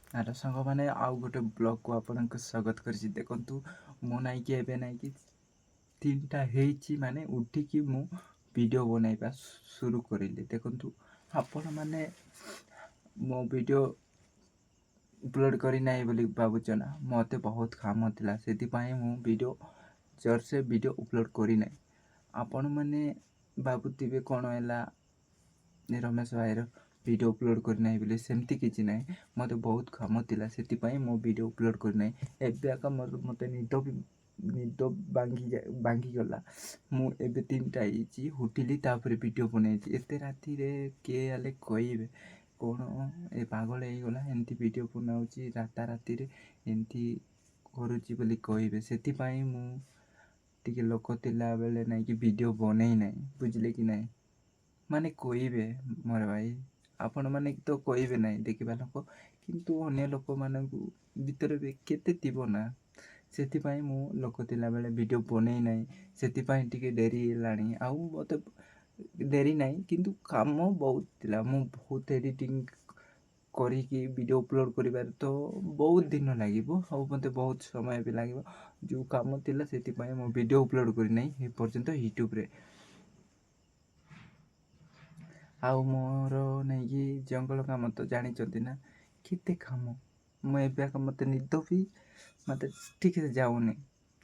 Hello ସାଙ୍ଗମାନେ, ଆଉ ଗୋଟେ ବ୍ଲଗ୍କୁ ଆପଣଙ୍କୁ ସ୍ୱାଗତ କରିଛି। ଦେଖନ୍ତୁ, ମୁଁ ନାଇଁକି ଏବେ ନାଇଁକି 3ଟା ହେଇଛି, ମାନେ ଉଠିକି ମୁଁ ଭିଡ଼ିଓ ବନାଇବା ସୁରୁ କରିଲି। ଦେଖନ୍ତୁ, ଆପଣମାନେ ମୋ ଭିଡ଼ିଓ ଅପଲୋଡ଼ କରିନାହିଁ ବୋଲି ଭାବୁଛ ନା? ମୋତେ ବହୁତ କାମ ଥିଲା, ସେଥିପାଇଁ ମୁଁ ଭିଡ଼ିଓ ଜୋରସେ ଭିଡ଼ିଓ ଅପଲୋଡ଼ କରିନାହିଁ। ଆପଣମାନେ ଭାବୁଥିବେ, କ'ଣ ହେଲା ରମେଶ ଭାଇର ଭିଡ଼ିଓ ଅପଲୋଡ଼ କରିନାହିଁ ବୋଲି। ସେମିତି କିଛି ନାହିଁ, ମୋତେ ବହୁତ କାମ ଥିଲା, ସେଥିପାଇଁ ମୁଁ ଭିଡ଼ିଓ ଅପଲୋଡ଼ କରିନାହିଁ। ଏବେ ଏକା ମୋର ମୋତେ ନିଦ ବି ନିଦ ଭାଙ୍ଗିଗଲା। ମୁଁ ଏବେ 3ଟା ହେଇଛି ଉଠିଲି, ତାପରେ ଭିଡ଼ିଓ ବନେଇଛି। ଏତେ ରାତିରେ କିଏ ହେଲେ କହିବେ, କ'ଣ ଏ ପାଗଳ ହେଇଗଲା, ଏମିତି ଭିଡ଼ିଓ ବନାଉଛି, ରାତାରାତିରେ ଏମିତି କରୁଛି ବୋଲି କହିବେ। ସେଥିପାଇଁ ମୁଁ ଟିକେ ଲୋକ ଥିଲାବେଳେ ନାଇଁକି ଭିଡ଼ିଓ ବନେଇ ନାହିଁ, ବୁଝିଲେ କି ନାହିଁ? ମାନେ କହିବେ ମୋର ଭାଇ, ଆପଣମାନେ ତ କହିବେ ନାହିଁ ଦେଖିବା ଲୋକ, କିନ୍ତୁ ଅନ୍ୟ ଲୋକମାନଙ୍କୁ ଭିତରେ ବି କେତେ ଥିବ ନା। ସେଥିପାଇଁ ମୁଁ ଲୋକ ଥିଲାବେଳେ ଭିଡ଼ିଓ ବନେଇ ନାହିଁ, ସେଥିପାଇଁ ଟିକେ ଡେରି ହେଲାଣି। ଆଉ ମୋତେ ଡେରି ନାହିଁ, କିନ୍ତୁ କାମ ବହୁତ ଥିଲା। ମୁଁ ବହୁତ ଏଡ଼ିଟିଂ କରିକି ଭିଡ଼ିଓ ଅପଲୋଡ଼ କରିବାରେ ତ ବହୁତ ଦିନ ଲାଗିବ, ଆଉ ମୋତେ ବହୁତ ସମୟ ବି ଲାଗିବ। ଯେଉଁ କାମ ଥିଲା, ସେଥିପାଇଁ ମୁଁ ଭିଡ଼ିଓ ଅପଲୋଡ଼ କରିନାହିଁ ଏପର୍ଯ୍ୟନ୍ତ ୟୁଟ୍ୟୁବରେ। ଆଉ ମୋର ନେଇକି ଜଙ୍ଗଲ କାମ ତ ଜାଣିଛନ୍ତି ନା, କେତେ କାମ। ମୁଁ ଏବେ ଏକା ମୋତେ ନିଦ ବି ମୋତେ ଠିକ୍ସେ ଯାଉନି,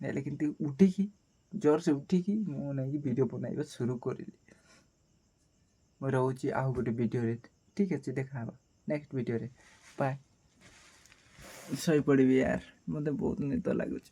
ହେଲେ କିନ୍ତୁ ଉଠିକି ଜୋରସେ ଉଠିକି ମୁଁ ନେଇକି ଭିଡ଼ିଓ ବନାଇବା ଶୁରୁ କରିଲି। ମୁଁ ରହୁଛି ଆଉ ଗୋଟେ ଭିଡ଼ିଓରେ। ଠିକ୍ ଅଛି, ଦେଖା ହେବା ନେକ୍ସଟ ଭିଡ଼ିଓରେ। ବାଏ। ଶୋଇପଡ଼ିବି ୟାର, ମୋତେ ବହୁତ ନିଦ ଲାଗୁଛି।